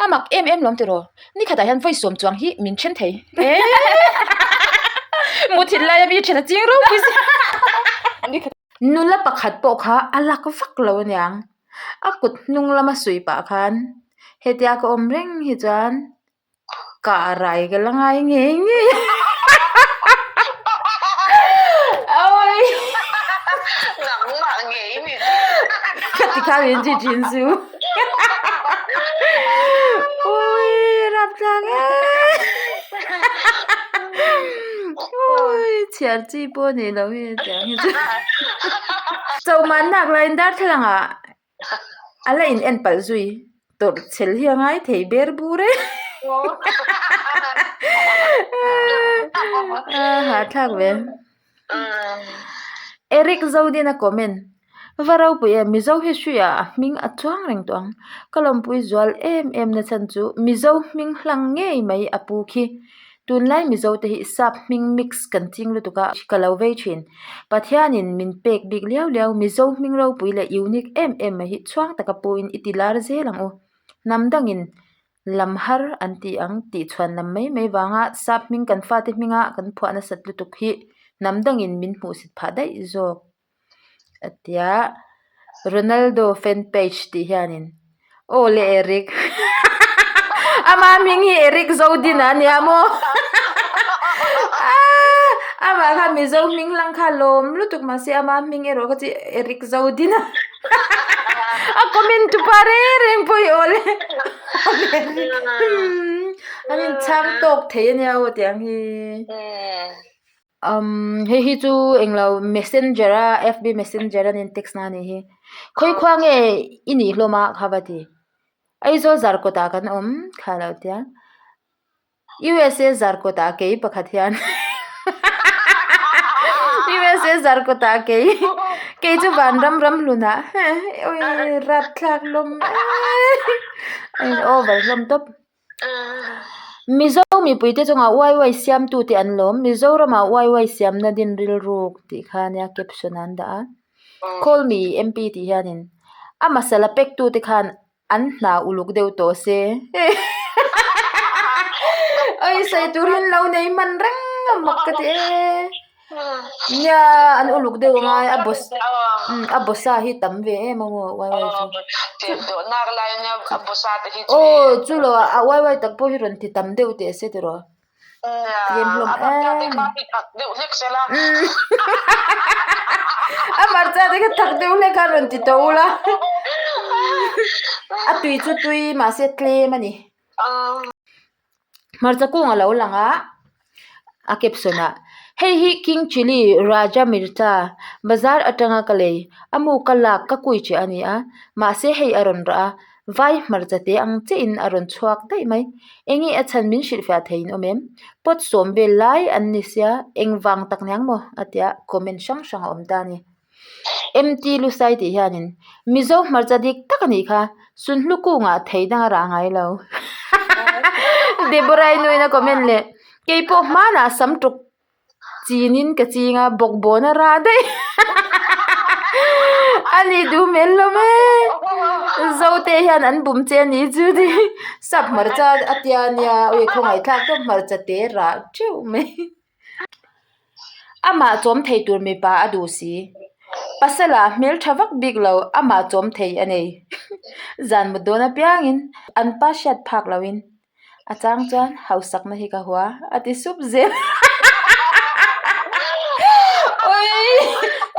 A mak em em lawm tiraw? Ni khatah hian vawi sawm chuang hi min then thei. Muthilh laia mi then a ching ropui si. Nula pakhat pawh kha a lak vak lo aniang. A kut hnung lama suih pah khan hetia ka awm reng hi chuan Kah rai ka la ngai ngei ngei Awi Nangmah ngei ni Ka ti kha min ti thin chu Ui rap tlang e Ui chhiar chi pawh ni lo hi tiang hi chu Chawhman nak laiin darthlalang ah A la in en palh zui tawrh chhel hi a ngai thei ber bur e a hahthlak ve Eric Zodin a comment Va ropui em Mizo history ah a hming a chuang reng tawh ang ka lawmpui zual em em na chhan chu Mizo hming hlang ngei mai a pu khi. Tunlai Mizo te hi sap hming mix kan ching lutuk a, ka lo vei thin. Pathianin min pek bik liau liau Mizo hming ropui leh unique em em mai hi chhuang taka puin i ti lar zel ang u. Hnam dangin lam har an ti ang tih chhuan lam mai mai vanga sap hming kan fate hminga kan phuah nasat lutuk hi hnam dangin min hmuhsit phah daih zawk. A tia Ronaldo fan page tih hianin aw le Eric ama hming hi Eric Zodina a nia maw aaa amah kha Mizo hming lang kha lawm lutuk mahse ama hming erawh kha chu Eric Zodina a comment tu pa reng reng pawh hi aw le an inchhang tawk thei a nia aw tiang hi. Umm hei hi chu englo messenger a fb messenger a nen text na anih hi khawi khua nge i nih hlawm a kha va ti Aizawl zarkawt ah kan awm kha lo tia USA zarkawt ah kei pakhat hian USA zarkawt ah kei kei chu vanram ram hlun ah awii rapthlak hlawm em a in over hlawm tawp. Mizo mipuite chungah uai uai siamtute an lawm. Mizoramah uai uai siamna din rilruk tih kha ania caption ah an dah a. Call me MP tih hianin a masala pack tute khan an hna uluk deuh tawh se. Oi sawi tur hi an lo nei hman reng a mak ka ti e. Nia an uluk deuh angai a boss a bossa hi tam ve em a maw uai uai chu aw chu lo a uai uai tak pawh hi rawn ti tam deuh teh se tiraw tlem hlawm em a hmarcha te kha thak deuh hlek khan rawn ti tawh ula a tui chu tui mahse tlem a ni. Hmarcha kung a lo lang a, a caption ah hei hi king chilli raja mircha bazar atanga ka lei a mu ka lak ka kui che a ni a mahse hei a rawn rah a vai hmarcha te ang chiah in a rawn chhuak daih mai enge a chhan min hrilhfiah thei in awm em pot sawm vel lai an ni sia engvang tak niang maw a tia comment hrang hrang a awm ta a ni. MT Lusai tih hianin Mizo hmarcha dik tak a nih kha, Sunhlu kungah thei dang a rah ngai lo. Deborah-i nuin a comment leh, Kei pawh hmanah sam tuk chinin ka ching a, bawkbawn a rah daih. A nih duh hmel hlawm e. Zote hian an bum che a nih chu tih sap hmarcha a tia nia, ui khawngaihthlak tawp hmarcha te rah teuh mai. Amah chawm thei tur mipa a duh si. Pasala hmeltha vak bik lo amah chawm thei a nei. Zan mut dawn apiangin an pa hriat phak loin a chang chuan hausakna hi ka hua a ti sup zel. Ui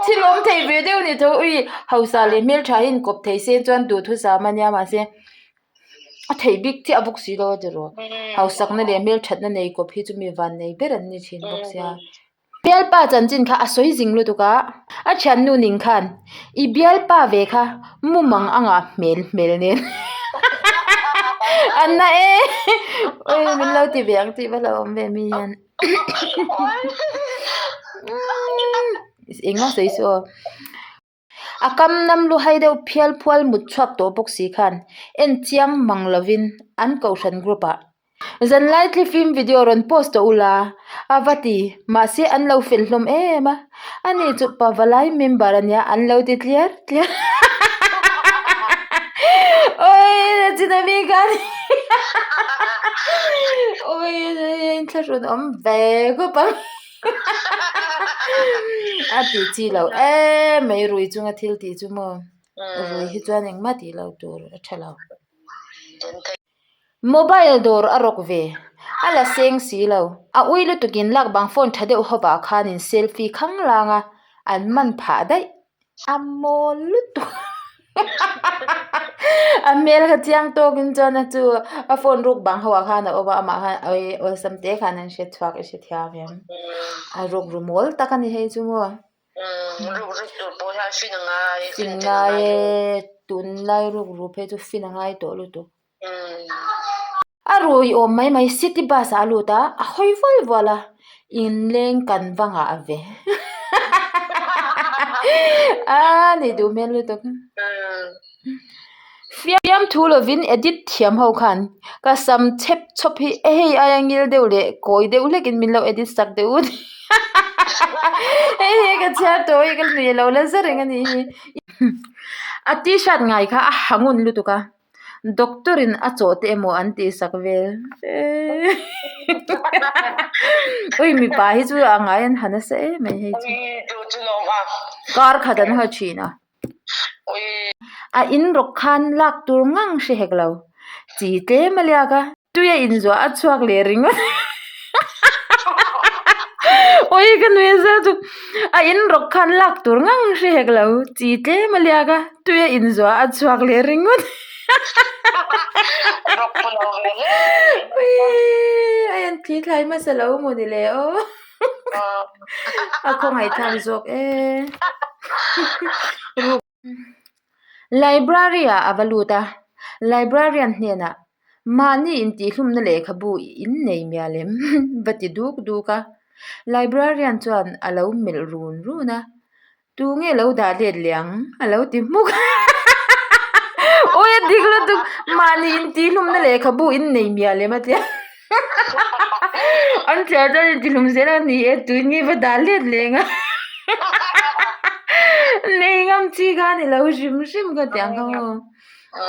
thil awm thei ve deuh ni tho ui hausa leh hmeltha hi inkawp thei se chuan duhthusam a nia mahse A theih bik chiah bawk si lo a ti rawh. Hausakna leh hmelthatna nei kawp hi chu mi van nei ber an ni thin bawk sia. Bialpa chanchin kha a sawi zing lutuk a, a thiannu ning khan i bialpa ve kha mumang a ngah hmel hmel nen an na e ui min lo ti ve ang tih va hlauhawm ve mi hian engmah sawi suh aw. A kam nam lu hai deuh phial phual mut chhuak tawh bawk si khan en chiang mang lovin an kohhran group ah zanlai thli film video rawn post tawh ula a va ti mahse an lo fel hlawm em a ani chu pavalai member ania an lo ti tliar tliar awii nachin ami khan. Awii inthlahrun awm ve khawp ang a tih chi loh em mai rui chunga thil tih chu maw rui hi chuan engmah tih loh tur a tha lo. Mobile dawr a rawk ve a la seng si lo a ui lutukin lak bang phone tha deuh hovah khanin selfie khang lang a an man phah daih. A mawl lutuk a hmel kha chiang tawkin chuan a chu a phone ruk bang ho ah khan a awm a amah khan awii awlsam te khan an hre chhuak i hre thiam em a ruk ru mawl tak a ni hei chu maw fin a ngai e tunlai ruk ru phei chu fin a ngai tawh lutuk. A rui awm mai mai city bus ah a lut a a hawi vual vual a inleng kan va nghah ve a ni duh hmel lutuk fiam thu lovin edit thiam ho khan ka sam chep chawp hi hei aia ngil deuh leh kawi deuh hlekin min lo edit sak deuh ut hei hi ka chhiar tawh hi ka hmeh lo la za reng a nih hi a t-shirt ngai kha a ha ngun lutuk a. Doctor in a chawh te emaw an tih sak vel ui mipa hi chu a ngai an ha nasa em mai hei chu kar khat an ha thin a a in rawk khan lak tur ngang hre hek lo chi tlem a liak a. Tui a inzuah a chhuak leh ringawt Awi ka nui a zel chu a in rawk khan lak tur ngang hre hek lo chi tlem a liak a tui a inzuah a chhuak leh ringawt Awii a en thli thlai hmasa lo maw ni le aw a khawngaihthlak zawk e. Library ah a va lut a, librarian hnenah mahni intihhlumna lehkhabu in nei mial em va ti duk duk a, librarian chuan a lo melh run run a, tunge lo dah let leh ang a lo ti hmuk a awi a dik lutuk mahni intihhlumna lehkhabu in nei mial em a tia an thian chuan intihlum zel a ni e tuin nge va dah let leh ang a. Nei ngam chi kha a ni lo hrim hrim ka ti ang kha maw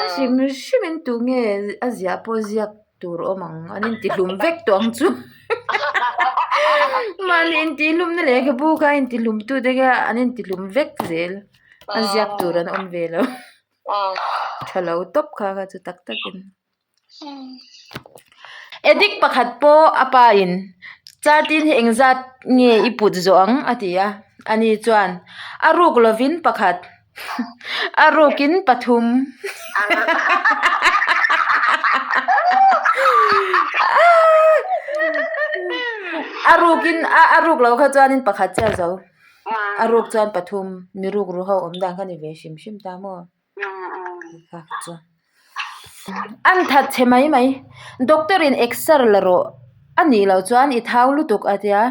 a hrim hrim in tu nge a ziah pawh ziak tur awm ang an intihlum vek tawh ang chu mahni intihlum na lehkhabu kha intihlum tu te kha an intihlum vek zel a ziak tur an awm ve lo tha lo tawp kha kha chu tak tak in. Addict pakhat pawh a pa in chartin hi engzat nge i put zawh ang a ti a ani chuan a ruk lovin pakhat a rukin pathum a rukin a ruk loh kha chuanin pakhat chiah zo a ruk chuan pathum mi ruk ru ho awm dan kha ni ve hrim hrim ta maw. An that chhe mai mai doctor in exer la rawh a nih loh chuan i thau lutuk a tia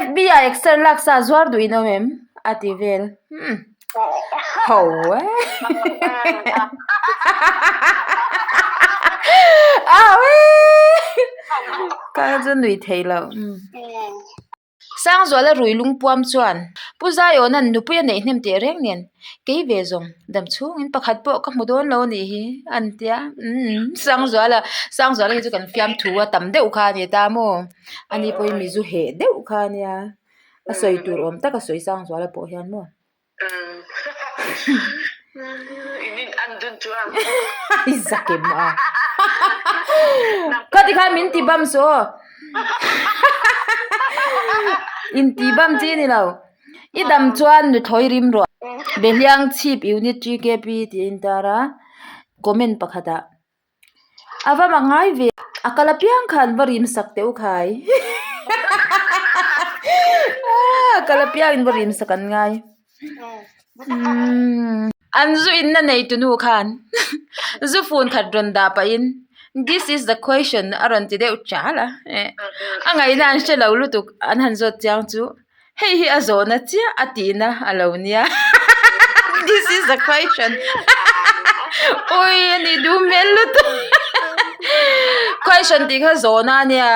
F B ah exer lak sa zuar duh in awm em a ti vel umm ho e ka chu nui thei lo. Sangzuala rui lungpuam chuan Pu Zaiawna'n nupui a neih hnem teh reng nen kei ve zawng dam chhungin pakhat pawh ka hmu dawn lo a nih hi an tia umm Sangzuala Sangzuala hi chu kan fiamthu a tam deuh kha a ni ta maw ani pawhin mizu heh deuh kha a nia a sawi tur awm tak a sawi Sangzuala pawh hian maw. I zakem a Kha tikhan min ti bam saw In ti bam chi ni lo I dam chuan nuthlawi rim rawh Behliang chhip unit TKP tih a intar a comment pakhatah A va mak ngai ve. A kal apiang khan va rim sak teh u khai. A kal apiang in va rim sak an ngai. An zu in na nei tunu khan zu fun khat rawn dah pah in this is the question a rawn ti deuh chal a. A ngaihna an hre lo lutuk an han zawt chiang chu. Hei hi a zawhna chiah a tihna a lo nia This is the question Ui a nih duh hmel lutuk Question tih kha zawhna a nia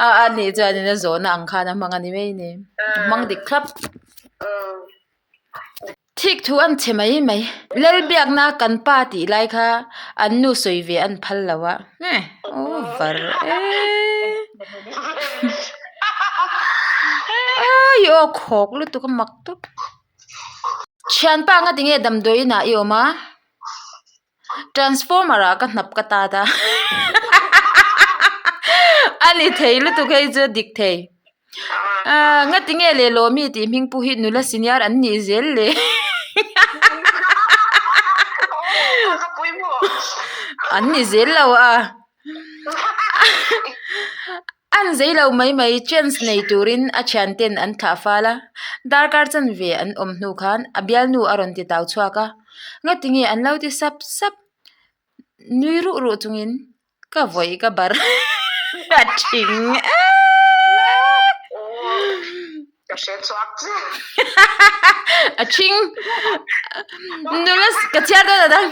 a a nih chuanin a zawhna ang khan a hmang a ni mai a ni a hmang dik thlap. Thik thu an chhe mai mai. Lalbiakna kan pa tih lai kha an nu sawi ve an phal lo a. Over e. Ai aw khawk lutuk a mak tawp. Thianpa nga tinge damdawiin ah i awm a? Transformer ah ka hnap ka tat a a ni thei lutuk hei chu a dik thei ahh nga tinge leh lawmi tih hming pawh hi nula senior an nih zel le an ni zel lo a. An zei lo mai mai chance nei turin a thianten an thlah fal a, darkar chanve an awm hnu khan a bialnu a rawn ti tau chhuak a, ngatinge an lo ti sap sap nui ruh ruh chungin ka vawi ka bar a thing eeeee. Ka hre chhuak che. A thing. Nula ka chhiar dawn a dang.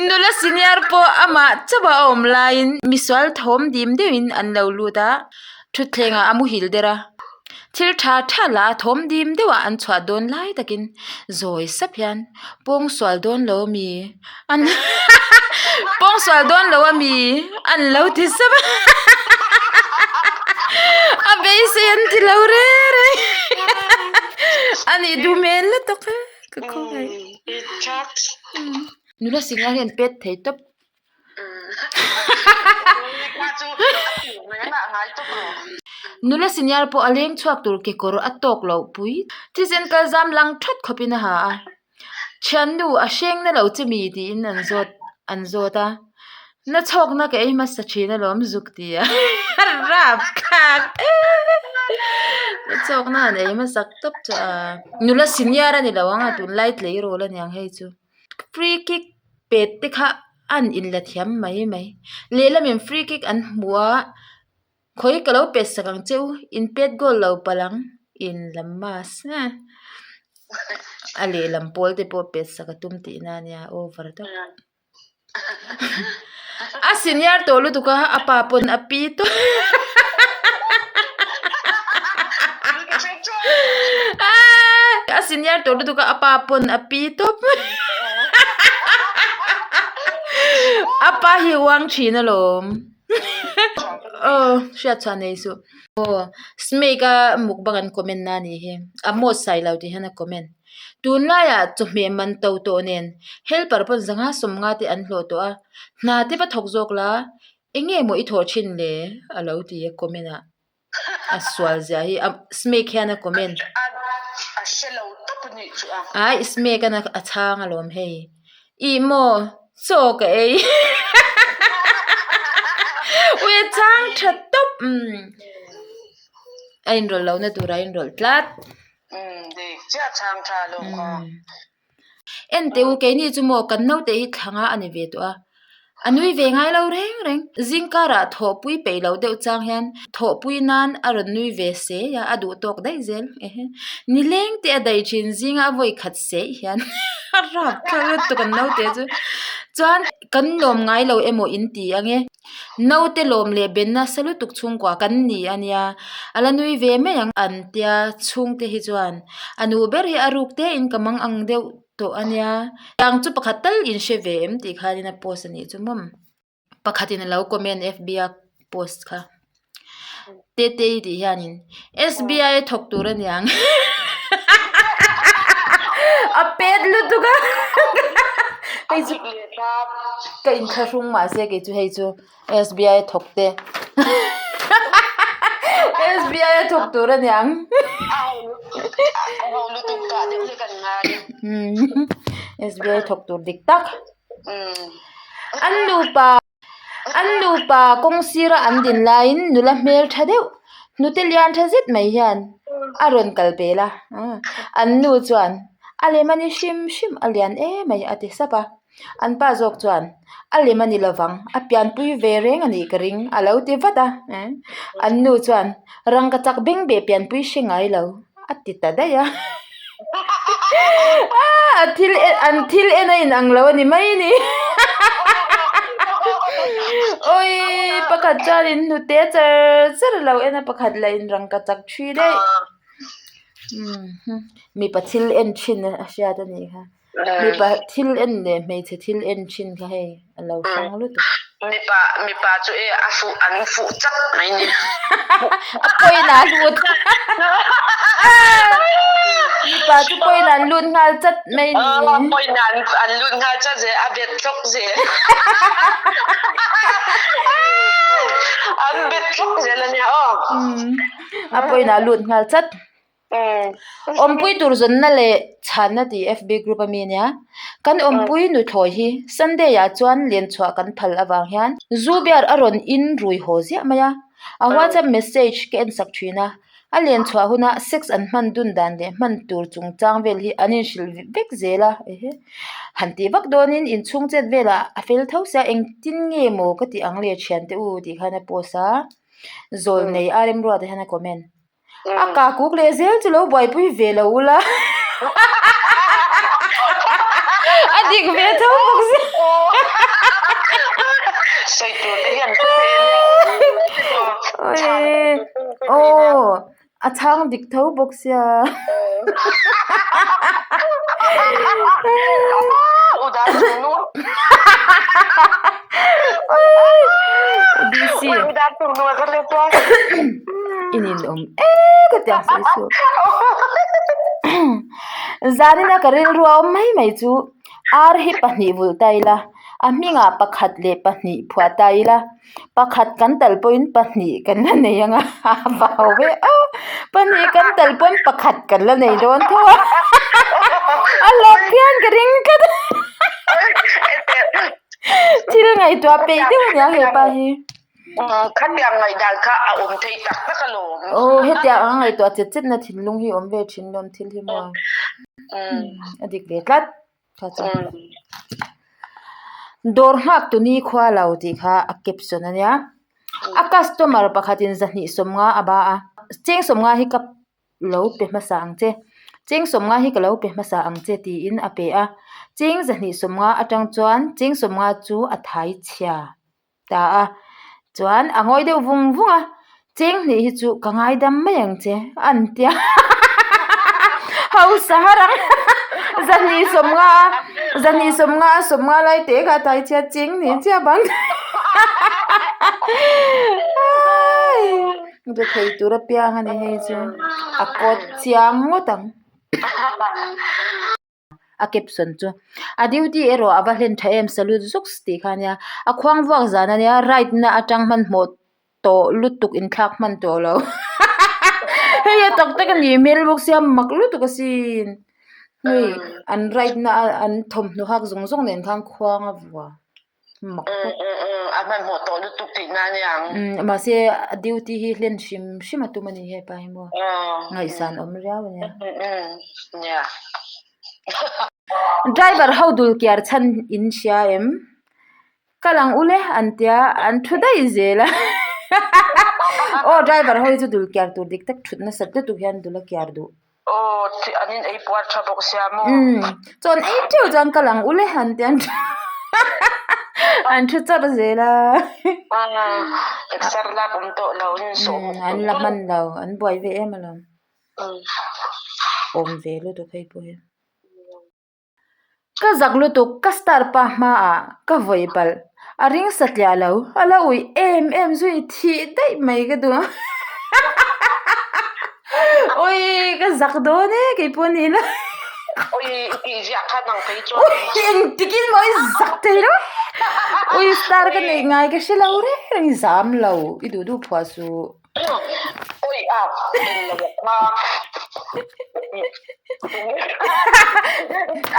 Nula senior pawh amah chauh a awm laiin misual thawm dim deuhin an lo lut a, thutthleng ah a muhil der a. Thil tha tha lah a thawm dim deuhah an chhuah dawn lai takin zawi sap hian pawngsual dawn lo ami an pawngsual dawn lo ami an lo ti sap a a beisei an ti lo reng reng a nih duh hmel lutuk e ka khawngaih nula singa hian pet thei tawp. Nula senior pawh a leng chhuak tur kekawr a tawk loh pui. Thisen kal zam lang that khawpin a ha a. Thiannu a hreng na lo che mi tiin an zawt an zawt a. Na chhawkna ka ei hmasa thin alawm zuk ti a. Rap thlak Na chhawkna an ei hmasak tawp chu a. Nula senior a ni lo ang a tunlai tleirawl a niang hei chu. Free kick pet te kha an inla thiam mai mai. Lehlamin free kick an hmu a. Khawi ka lo pet sak ang che u, in pet goal lo palh ang, in lam mas a a lehlam pawl te pawh pet sak a tum tihna a nia over deuh. A senior tawh lutuk a, a pa pawn a pi tawh a senior tawh lutuk a, a pa pawn a pi tawp a pa hi uang thin alawm. Aw hriat chhuah nei suh. Aw smake a mukbang an comment na anih hi a maw sai lo tih hian a comment. Tunlaiah chawhmeh man to tawh nen helper pawn zanga sawmnga te an hlawh tawh a hna te va thawk zawk la eng nge maw i thawh thin le a lo ti a comment ah. A sual zia hi a smake hian a comment. A hre lo tawp anih chu a. Ai smake an a chhang alawm hei. Ih maw chaw ka ei. Ui a chhang tha tawp. A inrawlh lohna turah a inrawlh tlat. Umm dik chiah chhang tha alawm kha. En teh u keini chu maw kan naute hi thla nga a ni ve tawh a, a nui ve ngai lo reng reng. Zingkarah thawhpui peih loh deuh chang hian thawhpui nan a rawn nui ve se a, a duh tawk daih zel ehe. Nileng te a daih thin zinga a vawi khat se hian a rap thlak lutuk an naute chu. Chuan kan lawm ngai lo emaw in ti ang e. Naute lawm leh ben nasa lutuk chhungkua kan ni a nia, a la nui ve mai ang an tia chhungte hi chuan a nu ber hi a ruk te in ka mang ang deuh tawh a nia. Tiang chu pakhat tal in hre ve em tih khanin a post a nih chu mawm. Pakhatin a lo comment F B a post kha. Tetei tih hianin S_B_I a thawk tur a niang a pet lutuk a hei chu ka inthlahrung mahse kei chu hei chu S_B_I a thawk te S_B_I a thawk tur a niang S_B_I a thawk tur dik tak an nupa. An nupa kawng sira an din laiin nula hmel tha deuh hnute lian tha zet mai hian a rawn kal pel a an nu chuan a lem a ni hrim hrim a lian em mai a ti sap a an pa zawk chuan a lem a ni lovang a pianpui ve reng a nih ka ring a lo ti vat a an nu chuan rangka chak beng beh pianpui hre ngai lo a ti ta daih a a thil en an thil en a inang lo a ni mai a ni awii pakhat chuanin hnute char char a lo en a pakhat lah in rangkachak thi daih. Mipa thil en thin a hriat a nih kha. Mipa thil en leh hmeichhe thil en thin kha hei a lo hrang lutuk. Mipa mipa chu e a fuh an fuh chat mai ni. A point ah lut. Mipa chu point ah an lut nghal chat mai ni. Point ah an lut nghal chat zel a bet tlawk zel. An bet tlawk zel a nia aw. A point ah lut nghal chat. Awmpui tur zawnna leh chhanna tih FB group a mi ania. Kan awmpui nuthlawi hi Sunday ah chuan len chhuah kan phal avang hian zu beer a rawn in rui haw ziah mai a. A WhatsApp message ka en sak thin a. A len chhuah huna sex an hman dun dan leh hman tur chungchang vel hi an inhrilh vek zel a. Ehe. Han tih vak dawnin inchhung chet velah a fel tho sia engtin nge maw ka tih ang le thiante u tih khan a post a. Zawlnei a remruat ah hian a comment. A ka kuk leh zel chu lo buaipui ve lo ula. A dik ve tho bawk si. Sawi tur te hian ka thei ania. Aw, a chhang dik tho bawk sia. I ninawm em ka ti ang sawi suh. Zanina ka rilru a awm mai mai chu ar hi pahnih vulh ta ila a hmingah pakhat leh pahnih phuah ta ila pakhat kan tal pawhin pahnih kan la nei ang a a vau ve a pahnih kan tal pawn pakhat kan la nei dawn tho a a hlawk phian ka ring tlat a thil ngaihtuah peih deuh a nia hepa hi. Khatiang ngaihdan kha a awm thei tak tak alawm. Aw hetiang anga ngaihtuah chet chet na thinlung hi awm ve thin lawm thil hi maw. A dik ve tlat kha chu. Dawr nghak tu ni khua lo tih kha a caption a nia. A customer pakhatin zahnih sawmnga a ba a, cheng sawmnga hi ka lo pe hmasa ang che, cheng sawmnga hi ka lo pe hmasa ang che tiin a pe a. Cheng zahnih sawmnga atang chuan cheng sawmnga chu a thai chhia. ta a chuan a ngawi deuh vung vung a cheng hnih hi chu ka ngaidam mai ang che an tia hausa har ang zahnih sawmnga a zahnih sawmnga a sawmnga lai te kha a tai chhia cheng hnih chiah bang be thei tur apiang a ni hei chu a kawt chiang ngawt ang. a caption chu a duty erawh a va hlen tha em salute zuks tih kha ania a khuang vuak zan ania right na atang hmanhmawh tawh lutuk inthlak hman tawh lo hei a tak tak a nih hmel bawk sia mak lutuk asin hei an right na a an thawmhnaw hak zawng zawng nen khan khuang a vua. mak bawk. A hmanhmawh tawh lutuk tih na ania ang. Mahse a duty hi hlen hrim hrim a tum a ni hepa hi maw. Ngaihsan awm riau a nia. Nia. Driver ho dul kiar chhan in hria em? Kal ang ule an tia an thu daih zel a. Aw driver ho hi chu dul kiar tur dik tak thut nasat lutuk hian dul a kiar duh. Aw an in ei puar tha bawk sia maw. Umm chuan ei teuh chuan kal ang ule han ti an an thu chawrh zel a. Exer lak awm tawh lo in sawh Umm an la hman lo an buai ve em alawm. Awm ve lutuk hei pawh hi. Ka zak lutuk, ka star pa hmaah ka vawi palh. A ring satliah lo, a la uih em em zui thih daih mai ka duh a. Ui, ka zak dawn e keipawh ni ila. Ui, i tih ziah kha nang phei chuan. Ui, engtikin maw i zak thei lo. Ui, star ka neih ngai ka hre lo reng reng, i zam lo, i duh duh phuah suh. Oi a en lo a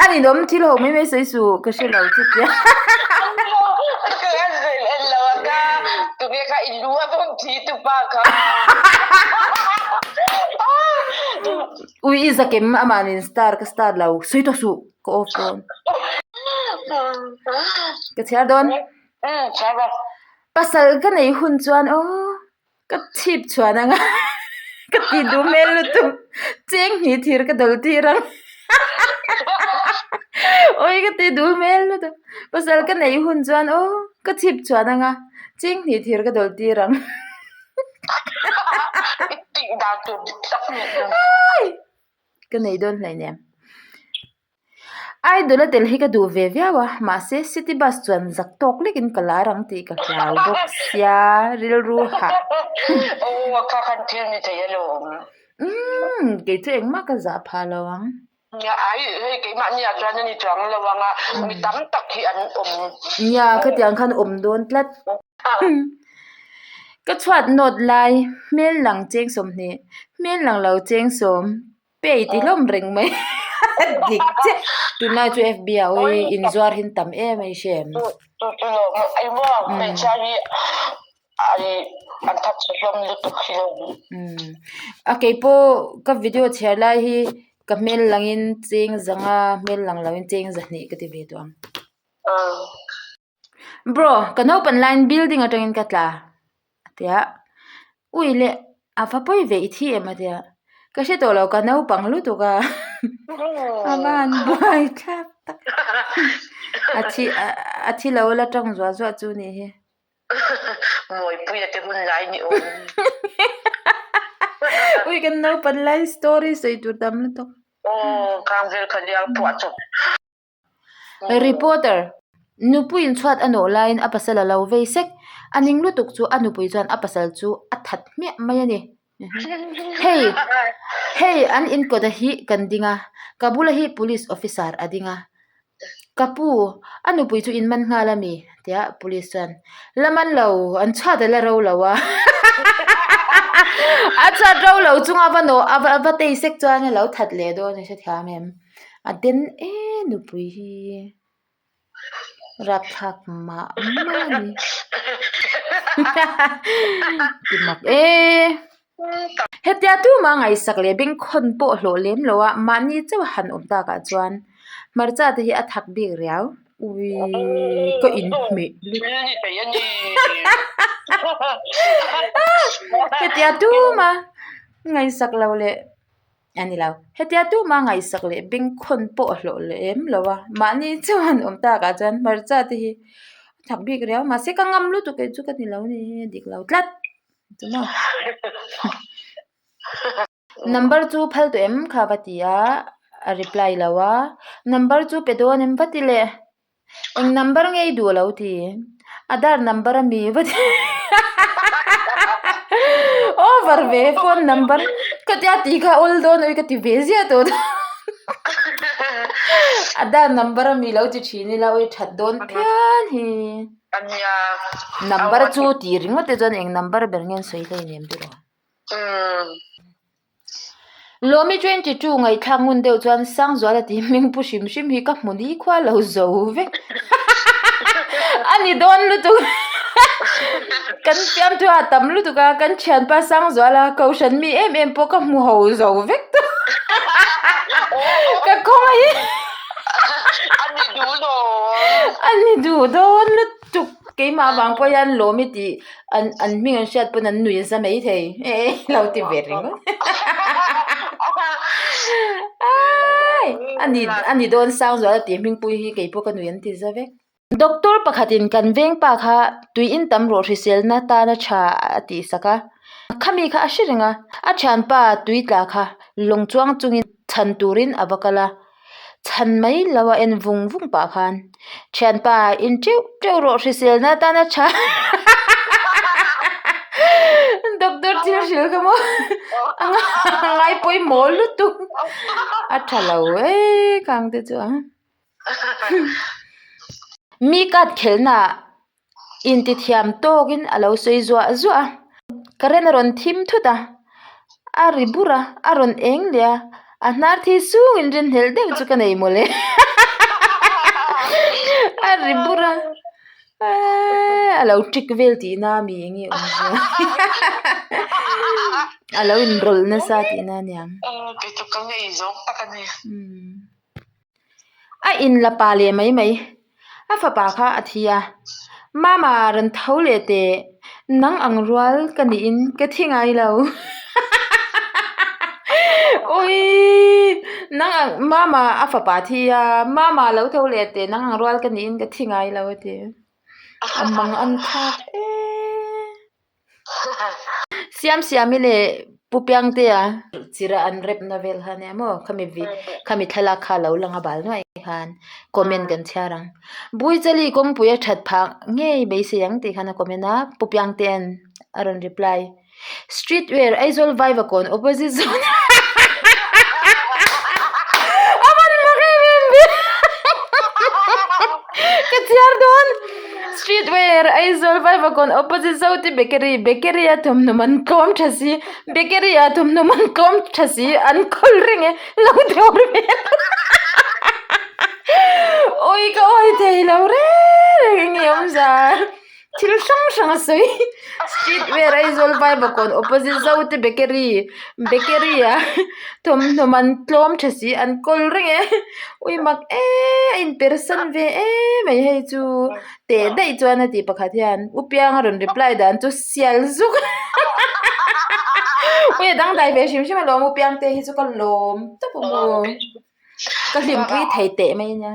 A ninawm thil ho mai mai sawi suh ka hre lo chu tia. Ka en lo a ka tunge kha i lu a bawm thi tu pa kha. Ui i zakem amah nen star ka star lo sawi tawh suh ka off dawn. Ka chhiar dawn. Pasal ka neih hun chuan aw ka chhip chhuan ang a ka ti duh hmel lutuk cheng hnih thir ka dawl tir ang awi ka ti duh hmel lutuk pasal ka neih hun chuan aw ka chhip chhuan ang a cheng hnih thir ka dawl tir ang. Ka nei dawn hleinem. Idol a tel hi ka duh ve viau a, mahse city bus chuan zak tawk lekin ka lar ang tih ka hlau bawk sia, rilru hah. Aw kha khan thil ni thei alawm. Umm kei chu engmah ka zah phah lo ang. Nia ai hei keimahni ah chuan a ni chuang lo ang a, mi tam tak hi an awm. Nia khatiang khan awm dawn tlat. Ka chhuat nawt lai hmel lang cheng 20, hmel lang lo cheng 10. Pay ti hlawm reng mai dik chiah tunlai chu FB ah ui inzuar hin tam em a i hre em? Chu chu lo ai maw hmeichhia hi ai an that chhe hlawm lutuk hi lo. A keipawh ka video chhiar lai hi ka hmel langin cheng zanga hmel lang loin cheng 2 ka ti ve tawh ang. Bro, ka naupan laiin building atangin ka tla a ti a, ui leh a va pawi ve i thi em a ti a, ka hre tawh lo ka naupang lutuk a a van buai thlak tak a thi a thi lo la tang zuah zuah chu ni hi. Mawipuia te hun lai ni awm. Ui kan naupan lai story sawi tur tam lutuk. Aw khang vel kha nia phuah chawp. Reporter, Nupuiin chhuat a nawh laiin a pasal a lo vei sek. A ning lutuk chu a nupui chuan a pasal chu a that hmiah mai a ni. Hei, hei an inkawt a hi kan ding a, ka bula hi police officer a ding a. Ka pu, a nupui chu in man nghal a mi? Tia police chuan, La man lo, an chhuat a la ro lo a. A chhuat ro lo chunga va nawh a va tei sek chuan a lo that leh dawn a hrethiam em? A den e nupui hi rapthlak mah mah a ni ti mak e hetia tuma ngaihsak leh bengkhawn pawh hlawh lem lo a mahni chauh a han awm takah chuan hmarcha te hi a thak bik riau ui ka inhmeh hetia tuma ngaihsak lo leh. A ni lo. Hetia tuma ngaihsak leh bengkhawn pawh a hlawh leh em lo a, mahni chuan awm takah chuan hmarcha te hi a thak bik riau mahse ka ngam lutuk kei chu ka ni lo ni a dik lo tlat chu maw. Number chu phal tawh em kha va ti a, a reply lo a, number chu pe dawn em va ti leh. Eng number nge i duh lo ti? Aadhaar number a mi va ti Over ve phone number ka tia tih kha awl dawn awi ka ti ve ziah tawh dawn Aadhaar number a mi lo ti thin ila awi that dawn phian hi. Number chu tih ringawt te chuan eng number ber nge an sawi hleinem tiraw. Lawmi 22 ngaihthlak ngun deuh chuan Sangzuala tih hming pu hrim hrim hi ka hmu ni khua lo zo vek a ni dawn lutuk kan fiamthu a tam lutuk a kan thianpa Sangzuala kohhran mi em em pawh ka hmu ho zo vek tawh ka khawngaih a ni duh dawn a ni duh dawn lutuk keimah vang pawh hian Lawmi tih An an hming an hriat pawn an nui nasa mai thei e lo ti ve ringawt ai a ni a ni dawn sang zual a tih hming pui hi kei pawh ka nui an ti za vek. Doctor pakhatin kan veng pa kha tui in tam rawh hriselna tana tha a tih sak a, khami kha a hre reng a, a thianpa tui tla kha lawng chuang chungin chhan turin a va kal a. Chhan mai lo a en vung vung pah khan thianpa in teuh teuh rawh hriselna atana tha doctor thil hrilh kha maw a ngai pawimawh lutuk a tha lo e khang te chu a mi card khelhna ah Intithiam tawkin a lo sawi zuah zuah a, current a rawn thim thut a, a ri bur a, a rawn eng leh a, a hnar thi sungin rinhlelh deuh chu ka nei mawle a ri bur a, eeee a lo trick vel tihna ami eng nge awm zia a lo inrawlh nasa tihna a niang. A in la pa leh mai mai. A fapa kha a thi a, Mama rawn tho leh teh, nang ang rual ka niin ka thi ngai lo. Awii nang ang Mama a fapa a thi a, Mama lo tho leh teh nang ang rual ka niin ka thi ngai lo a ti. A mang an thlak e. Siamsiami leh. Pu Piangtea chira an repna vel kha ania maw khami vi khami thlalak kha lo lang a bal nuai khan comment kan chhiar ang. Buichali kawngpui a that phah ngei beisei ang tih khan a comment a Pu Piangtea'n a rawn reply. Street wear Aizawl Vaivakawn opposite zone A van mak em em ve Ka chhiar dawn Street wear Aizawl Vaivakawn opposite Zoti Bakery Bakery a thawmhnaw man tlawm tha si Bakery ah thawmhnaw man tlawm tha si an khawl reng e lo dawr ve Ui ka awi thei lo reng reng enge awmza. Thil hrang hrang a sawi street wear Aizawl Vaivakawn opposite Zote bakery bakery ah thawmhnaw man tlawm tha si an kawl reng e ui mak em a inpersan ve em mai hei chu teh daih chuan a ti pakhat hian u Pianga rawn reply dan chu sial zuk ui a dangdai ve hrim hrim alawm u Piangte hi chu ka lawm tawp a maw ka hlimpui thei teh mai a nia.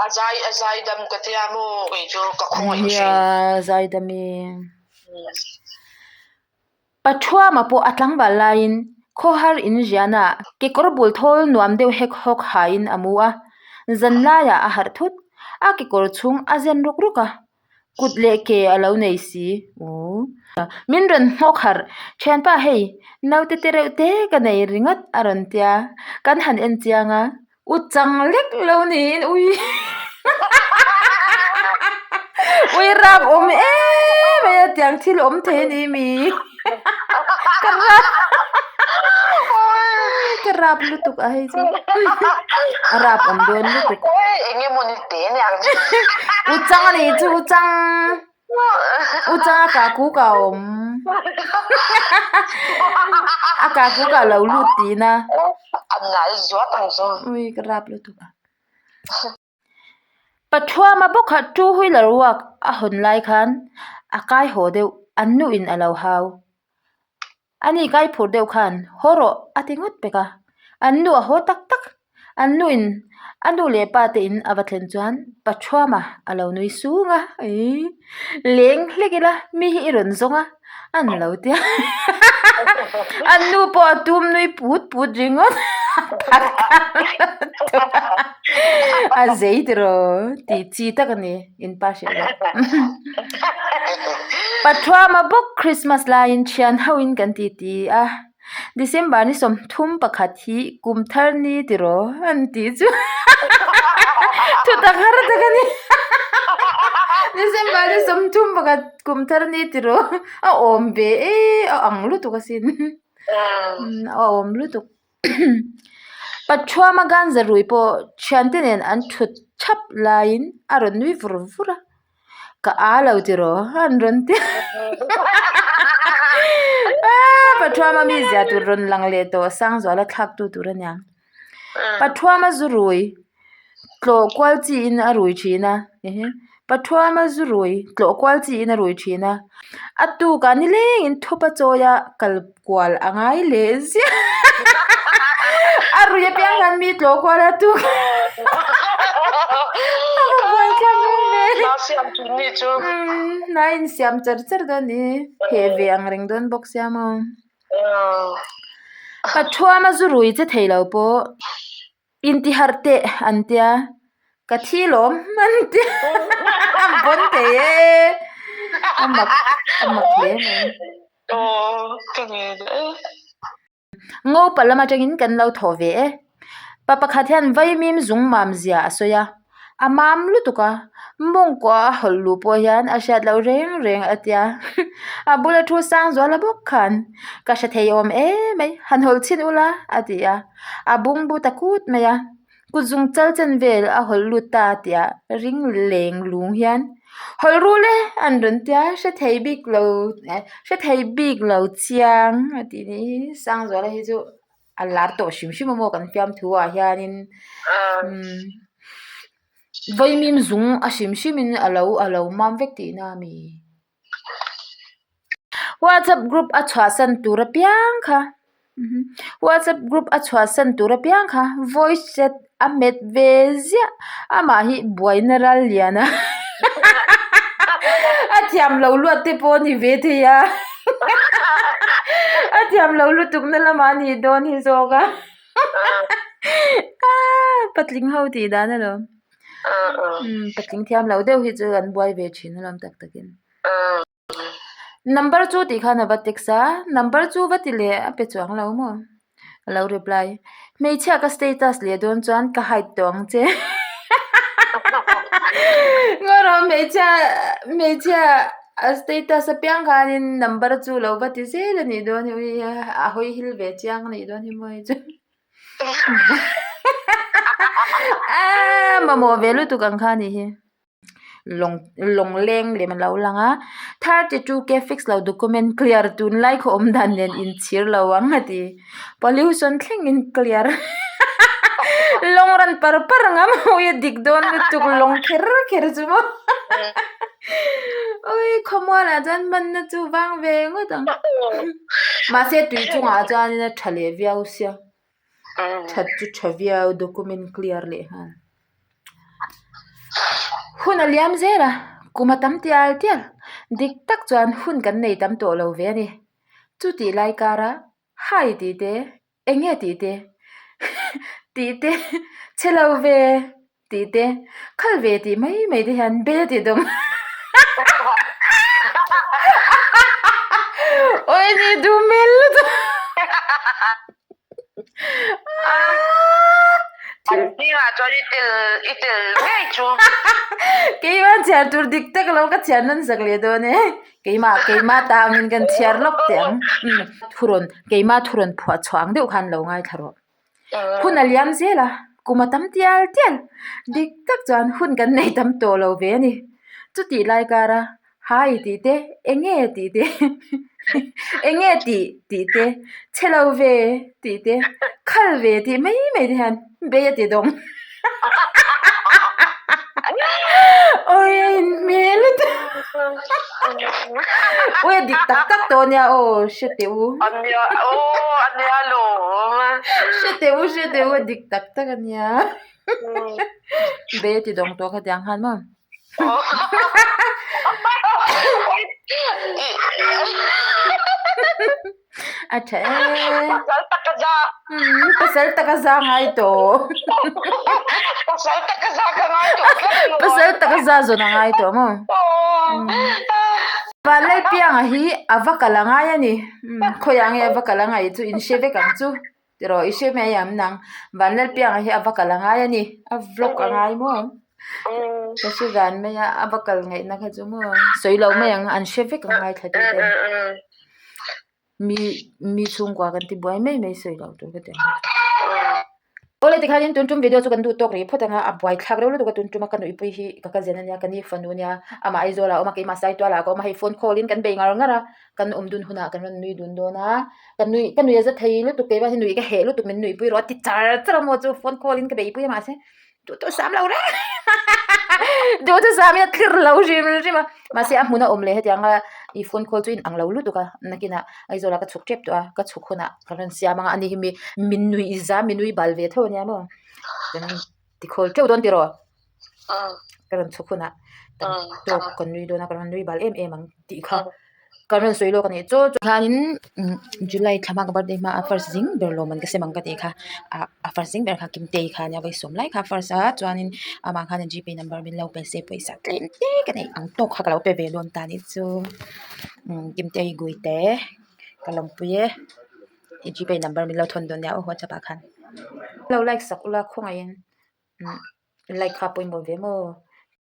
A zai a zai dam ka tia maw kei chu ka khawngaih thin. Nia zai dam i. Pathuama pawh a tlangval laiin khawhar in ziana kekawr bul thawl nuam deuh hek hawk haiin a mu a, zan laiah a harh thut a kekawr chhung a zen ruk ruk a, kut leh ke a lo nei si. Min rawn nghawk harh thianpa hei naute te reuh te ka nei ringawt a rawn tia kan han en chiang a. U chang lek lo niin ui ui rap awm em mai a tiang thil awm thei a ni mi ka rap ka rap lutuk a hei chu a rap awm dawn lutuk u chang a ni chu u chang. U changa kah kuk a awm. A kah kuk ah lo lut tihna. Ui ka rap lutuk a. Pathuama bawk ah two wheeler walk a hawn lai khan a kai haw deuh an nu in a lo hau. Ani kai phur deuh khan haw rawh a ti ngawt pek a, an nu a haw tak tak. An nu in a nu leh pa te in a va thlen chuan Pathuama a lo nui sung a, ih leng hlek ila mi hi i rawn zawng a an lo ti a, an nu pawh a tum nui put put ringawt a zei tiraw tih chi tak a ni. In pa hrilh loh. Pathuama bawk Christmas laiin thian hoin kan ti ti a, December ni 31 hi kum thar ni tiraw an tih chu thutak har tak a ni. December ni 31 kum thar ni tiraw a awm ve e a ang lutuk asin. A awm lutuk. Pathuama ganza rui pawh thiante nen an thut thap laiin a rawn nui vur vur a, ka a lo tiraw an rawn ti a Pathuama mi zia tur rawn lang leh tawh Sangzuala thlak tu tur a niang. Pathuama zu rui tlawh kual chiin a rui thin a Pathuama zu rui tlawh kual chiin a rui thin a a tukah nilengin thupa chawia kal kual a ngai leh ziah a rui apiang hian mi tlawh kual a tuk a va buai thlak dawn ve umm a insiam char char dawn a ni heh ve ang reng dawn bawk sia maw Pathuama zu rui che thei lo pawh. Intiharh teh an tia, ka thi lawm an tia a pawn thei e, a mak a mak hle mai. Ngopa lam atangin kan lo thawh ve e, pa pakhat hian vaimim zung mam zia a sawi a. A mam lutuk a, mawngkua a hawlh luh pawh hian a hriat loh reng reng a tia. A bula thu sang zual a bawk khan ka hre thei awm em mai, han hawlh chhin ula a ti a, a bungbu ta kut mai a, kut zung chal chen vel a hawlh lut ta a tia ring leng lung hian hawlh rul e an rawn tia hre thei bik lo hre thei bik lo chiang a tih ni hi Sangzuala hi chu. a lar tawh hrim hrim a maw kan fiamthu ah hianin umm vaimim zung a hrim hrim in alo alo mam vek tihna a mi whatsapp group a chhuahsan tur apiang kha whatsapp group a chhuahsan tur apiang kha voice chat a hmet ve ziah amah hi buaina ral lian a. thiam lo luat te pawh a ni ve thei a a thiam lo lutuk na lamah a nih dawn hi zawk a patling ho tih dan alawm patling thiam lo deuh hi chu an buai ve thin alawm tak takin. Number chu tih khan a va text a, number chu va ti leh a pe chuang lo maw? A lo reply, Hmeichhia ka status leh dawn chuan ka hide tawh ang che Ngaw hmeichhia hmeichhia a status apiang khanin number chu lo va ti zel a nih dawn hi ui a hawi hil ve chiang a nih dawn hi maw hei chu Mamawh ve lutuk ang kha a nih hi. Lawng lawng leng lem a lo lang a 32 k fix lo document clear tunlai khaw awm dan nen inchhir lo ang a ti pollution thlengin clear lawng rawn par par ang a mawi a dik dawn lutuk lawng kher kher chu maw awii khawmualah chuan hmanna chu vang ve ngawt ang mahse tui chungah chuanin a tha leh viau sia that chu tha viau document clear leh nghal. Hun a liam zel a, kum a tam tial tial. Dik tak chuan hun kan nei tam tawh lo ve a ni. Chutih lai kara Hi tih te, eng nge tih te, tih te, chhe lo ve tih te, khal ve tih mai mai te hian be tih dawng. Awi ni duh hmel lutuk. An zingah chuan i tel i tel ngei chu. Keimah chhiar tur dik tak lo ka chhiar nawn sak leh dawn e. Keimah keimah ta angin kan chhiar lawk teh ang. Thurawn keimah thurawn phuah chhuah ang deuh khan lo ngaithla rawh. Hun a liam zel a, kum a tam tial tial. Dik tak chuan hun kan nei tam tawh lo ve a ni. Chutih lai kara Hi tih te, eng nge tih te, eng nge tih tih te, chhe lo ve tih te, khal ve tih mai mai te hian bei a ti dawng. Awi a inhmel lutuk. Awi a dik tak tak tawh ania aw hre teh u. Ania aw ania lawm. Hre teh u hre teh u a dik tak tak ania. Bei a ti dawng tawh khatiang khan maw. A tha e. Pasal taka za. Pasal taka za ngai tawh. Pasal taka za ka ngai tawh. Pasal taka za zawn a ngai tawh maw. Vanlalpianga hi a va kal a ngai a ni. Khawiah nge a va kal a ngaih chu in hre vek ang chu. Tiraw i hre mai ang nang. Vanlalpianga hi a va kal a ngai a ni. A vlog a ngai maw? Ka hre ran mai a, a va kal ngaihna kha chu maw? Sawi lo mai ang, an hre vek ang ngaithla tu ten. Mi mi chhungkua kan ti buai mai mai sawi lo tur ka ti ang. Awle tikhanin tun tum video chu kan duh tawk rih phawt ang a, a buai thlak reuh lutuk a tun tuma ka nuihpui hi ka cousin a nia, ka ni fanu a nia, amah Aizawl ah a awm a, keimah Saitual ah ka awm a, hei phone call in kan bei ngar ngar a. Kan awm dun hunah kan rawn nui dun dawn a, ka nui ka nui a za thei lutuk keimah hi nui ka heh lutuk min nuihpui rawh a ti char char a maw chu phone call in ka beihpui a mahse duh tawh sam lo reng duh chu sam in a tlir lo hrim hrim a mahse a hmun a awm leh hetiang a i phone call chu in ang lo lutuk a nakinah Aizawl ah ka chhuk tep tawh a ka chhuk hunah ka rawn siam ang a ani hi mi min nui i za mi nui bal ve tho ania maw tikhawl teuh dawn tiraw. Ka rawn chhuk hunah kan tawk kan nui dawn a ka rawn nui bal em em ang tih kha ka rawn sawi lawk a ni chu chuanin July thla hma ka birthday hma a first zing ber lawm an ka sem ang ka tih kha ah a first zing ber kha Kimtei kha ania vawi sawm lai kha first a chuanin amah khan G pay number min lo pe se pawisa tlem te ka neih ang tawk kha ka lo pe ve dawn ta a nih chu Kimtei guite ka lawmpui e i G pay number min lo thawn dawn nia aw WhatsApp ah khan lo like sak ula khawngaihin. Like kha pawimawh ve maw?